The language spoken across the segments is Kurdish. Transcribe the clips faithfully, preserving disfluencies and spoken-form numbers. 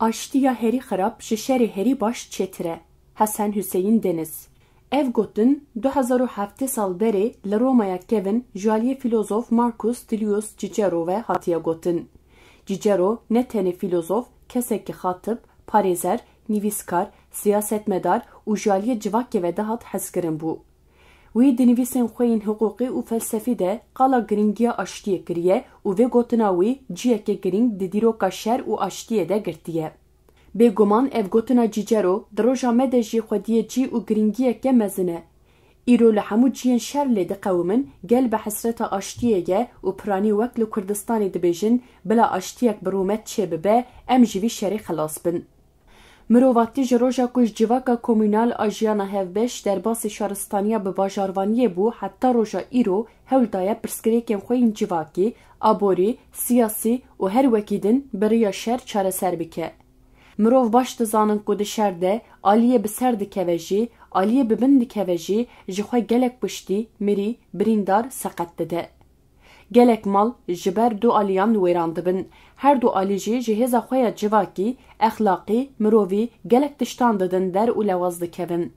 Aştiya herî xirab ji şerê herî baş çêtir e. Hesen Huseyîn Deniz. Ev gotin du hezar û heftê sal berê li Romaya kevin ji aliyê fîlozof Marcus Tullius Cicero ve hatiye gotin. Cicero ne tenê fîlozof, kesekî xatib, parêzer, nivîskar, siyasetmedar û ji aliyê civakê ve dihat hezkirin bû. Wî di nivîsên xwe yên hiqûqî û felsefî de qala girîngiya aştiyê kiriye û vê gotina wî ciyekê girîng di dîroka şer û aştiyê de girtiye. Bêguman ev gotina Cîcero di roja me de jî xwediyê cî û girîngiyeke mezin e. Îro li hemû ciyên şer lê diqewimin, gel bi hesreta aştiyê ye û piranî wek li Kurdistanê dibêjin, bila aştiyek bi rûmet çêbibe, em ji vî şerê xelas bin. Mirovatî ji roja ku ji civaka komûnal a jiyana hevbeş derbasî şaristaniya bi bajarvaniyê bû, heta roja îro hewl daye pirsgirêkên xwe yên civakî, aborî, siyasî û her wekî din bi riya şer çareser bike. Mirov baş dizanin ku di şer de aliyê bi ser dikeve jî, aliyê bi bin dikeve jî ji xwe gelek kuştî, mirî, birîndar, seqet dide. Gelek mal ji ber du aliyan wêran dibin. Her du alî jî ji hêza xwe ya civakî, exlaqî, mirovî gelek tiştan didin der û lewaz dikevin.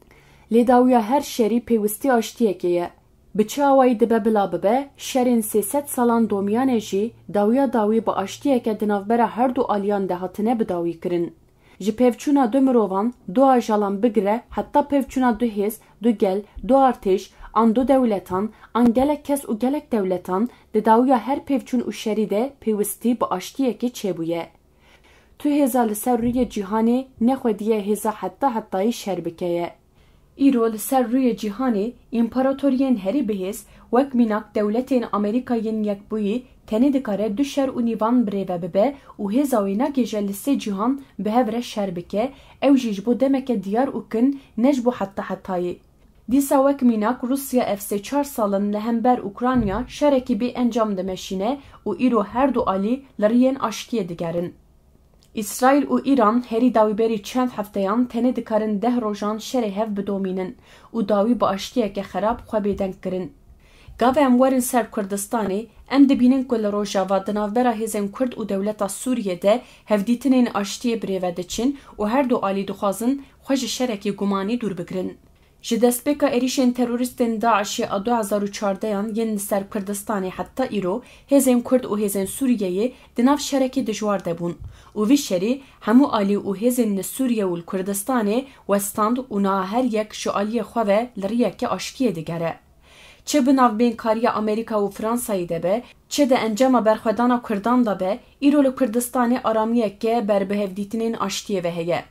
Lê dawiya her şerî pêwistî aştiyekê ye. Bi çi awayî dibe bila bibe, şerên sê sed salan domiyanê jî dawiya dawî bi aştiyeke di navbera her du aliyan de hatine bidawîkirin. Ji pevçûna du mirovan, du ajalan bigire heta pevçûna du hêz, du gel, du artêş, an du dewletan, an gelek kes û gelek dewletan, di dawiya her pevçûn û şerî de pêwistî bi aştiyekê çêbûye. Tu hêza li ser rûyê cîhanê nexwediye hêza heta hetayî şer bike ye. Îro li ser rûyê cîhanê împaratoriyên herî bihêz, wek mînak dewletên Amerîka yên Yekbûyî, tenê dikare du şer û nîvan birêve bibe û hêza wê nagêje li sê cîhan bi hev re şer bike, ew jî ji bo demeke diyar û kin, ne ji bo heta hetayê. Dîsa wek mînak Rûsya ev sê çar sal in li hember Ukrayna şerekî bê encam dimeşîne û îro her du alî li riyên aştiyê digerin. Îsraîl û Îran herî dawî berî çend hefteyan tenê dikarin deh rojan şerê hev bidomînin û dawî bi aştiyeke xerab xwe bêdeng kirin. Gava em werin ser Kurdistanê, em dibînin ku li Rojava di navbera hêzên Kurd û dewleta Sûriyê de hevdîtinên aştiyê birêve diçin û her du alî dixwazin xwe ji şerekî gumanî dûr bigirin. Ji destpêka êrîşên terorîstên DAIŞê a du hezar û çardeyan yên li ser Kurdistanê heta îro, hêzên Kurd û hêzên Sûriyeyê di nav şerekî dijwar de bûn û vî şerî hemû alî û hêzên li Sûriye û li Kurdistanê westand û niha her yek ji aliyê xwe ve li riyeke aştiyê digere. Çi bi navbênkariya Amerîka û Fransayê de be, çi di encama berxwedana Kurdan de be, îro li Kurdistanê aramiyeke ber bi hevdîtinên aştiyê ve heye.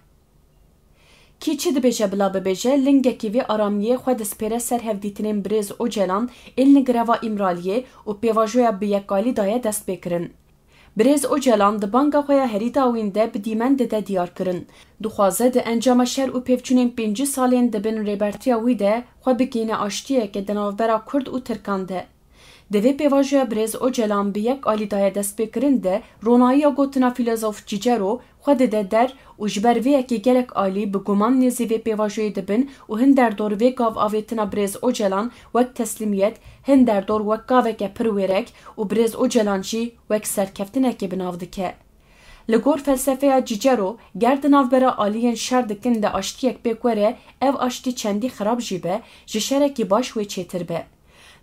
Kî çi dibêje bila bibêje, lingekî vê aramiyê xwe dispêre ser hevdîtinên birêz Ocalan ên li greva Îmraliyê û pêvajoya bi yekalî daye destpêkirin. Birêz Ocalan di banga xwe ya herî dawîn de bi dîmen dide diyarkirin. Dixwaze di encama şer û pevçûnên pêncî salên di bin rêbertiya wî de xwe bigihîne aştiyeke di navbera Kurd û Tirkan de. Di vê pêvajoya birêz Ocalan bi yek alî daye destpêkirin de, ronayiya gotina fîlozof Cîcero xwe dide der û ji ber vê yekê gelek alî bi guman nêzî vê pêvajoyê dibin û hin derdor vê gav avêtina birêz Ocalan wek teslîmiyet, hin derdor wek gaveke pir wêrek û birêz Ocalan jî wek serkeftinekê bi nav dike. Li gor felsefeya Cîcero, ger di navbera aliyên şer dikin de aştiyek pêk were, ev aştî çendî xirab jî be, ji şerekî baş wê çêtir be.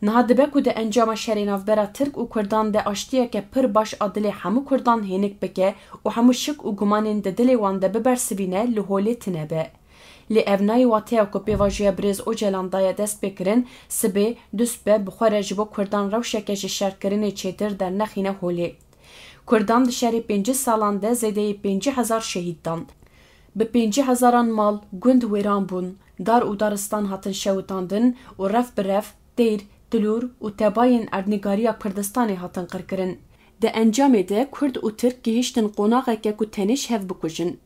Niha dibe ku di encama şerê navbera Tirk û Kurdan de aştiyeke pir baş a dilê hemû Kurdan hênik bike û hemû şik û gumanên di dilê wan de bibersivîne, li holê tune be. Lê ev nayê wateya ku pêvajoya birêz Ocalan daye destpêkirin, sibê, dusbe bi xwe re ji bo Kurdan rewşeke ji şerkirinê çêtir dernexîne holê. Kurdan di şerê pêncî salan de zêdeyê pêncî hezar şehîd dan. Bi pêncî hezaran mal, gund wêran bûn, dar û daristan hatin şewitandin û ref bi ref teyr, tilûr û tebayên erdnîgariya Kurdistanê hatin qirkirin. Di encamê de Kurd û Tirk gihîştin qonaxeke ku tenê ji hev bikujin.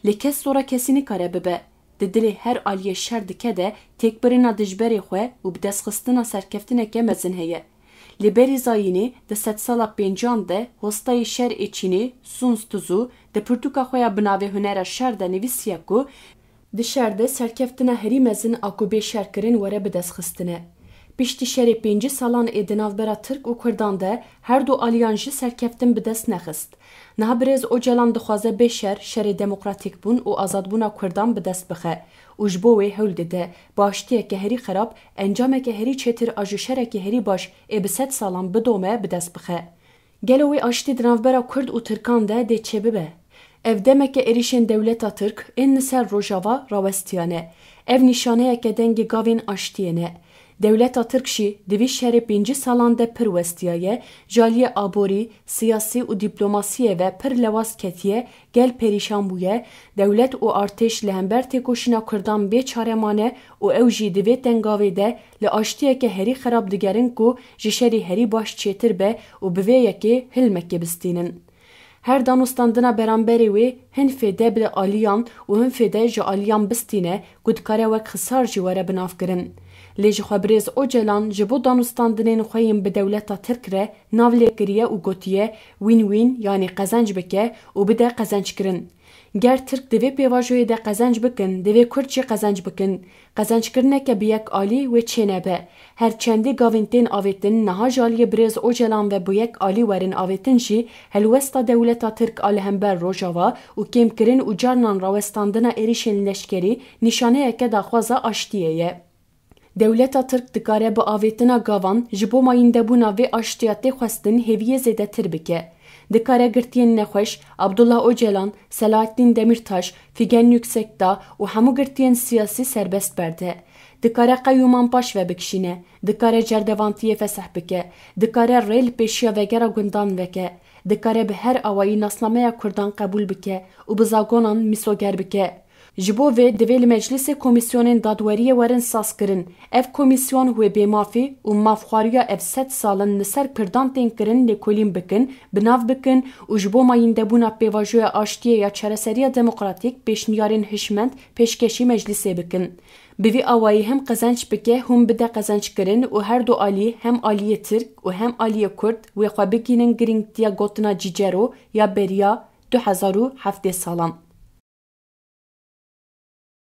Lê kes sora kesî nikare bibe. Di dilê her aliyê şer dike de têkbirina dijberê xwe û bidestxistina serkeftineke mezin heye. Lê berî Zayînî di sedsala pêncan de westayê şer ê Çînê, Sun Tzu, di pirtûka xwe ya bi navê Hunera Şer de nivîsiye ku di şer de serkeftina herî mezin a ku bê şerkirin were bidestxistine. Piştî şerê pêncî salan ê di navbera Tirk û Kurdan de her du aliyan jî serkeftin bi dest nexist. Niha birêz Ocalan dixwaze bê şer, şerê demokratîkbûn û azadbûna Kurdan bi dest bixe û ji bo wê hewl dide bi aştiyeke herî xerab, encameke herî çêtir a ji şerekî herî baş ê bi sed salan bidome bi dest bixe. Gelo wê aştî di navbera Kurd û Tirkan de dê çêbibe? Ev demeke êrîşên dewleta Tirk ên li ser Rojava rawestiyane. Ev nîşaneyeke dengê gavên aştiyê ne. Dewleta Tirk jî di vî şerê pêncî salan de pir westiyaye, ji aliyê aborî, siyasî û dîplomasiyê ve pir lewaz ketiye, gel perîşan bûye, dewlet û artêş li hember têkoşîna Kurdan bê çare mane û ew jî di vê tengavê de li aştiyeke herî xerab digerin ku ji şerî herî baş çêtir be û bi vê yekê hilmekê bistînin. Her danûstandina beramberê wê hin fêde bi aliyan û hin fêde ji aliyan bistîne ku dikare wek xisar jî were binavkirin. Lê jixwe birêz Ocalan ji bo danûstandinên xwe yên bi dewleta Tirk re nav lê kiriye û gotiye, win-win, yanî qezenc bike û bide qezenckirin. Ger Tirk di vê pêvajoyê de qezenc bikin, divê Kurd jî qezenc bikin. Qezenckirineke bi yek alî wê çênebe. Her çendî gavên tên avêtin, niha ji aliyê birêz Ocalan ve bi yek alî werin avêtin jî, helwesta dewleta Tirk a li hember Rojava û kêmkirin û carnan rawestandina êrîşên leşkerî nîşaneyeke daxwaza aştiyê ye. Dewleta Tirk dikare bi avêtina gavan ji bo mayîndebûna vê aştiya tê xwestin hêviyê zêdetir bike. Dikare girtiyên nexweş, Abdullah Ocalan, Selahattîn Demîrtaş, Figen Yüksekdağ û hemû girtiyên siyasî serbest berde. Dikare qeyûman paş ve bikişîne. Dikare cerdevantiyê fesih bike. Dikare rê li pêşiya vegera gundan veke. Dikare bi her awayî nasnameya Kurdan qebûl bike û bi zagonan mîsoger bike. Ji bo vê divê li meclisê komîsyonên dadweriyê werin sazkirin. Ev komîsyon wê bêmafî û mafxwariya ev sed sal in li ser Kurdan tên kirin lêkolîn bikin, bi nav bikin û ji bo mayîndebûna pêvajoya aştiyê ya çareseriya demokratîk pêşniyarên hişmend pêşkêşî meclisê bikin. Bi vî awayî hem qezenc bike, hûn bide qezenckirin û her du alî, hem aliyê Tirk û hem aliyê Kurd, wê xwe bigihînin girîngtiya gotina Cîcero ya beriya du hezar û heftê salan.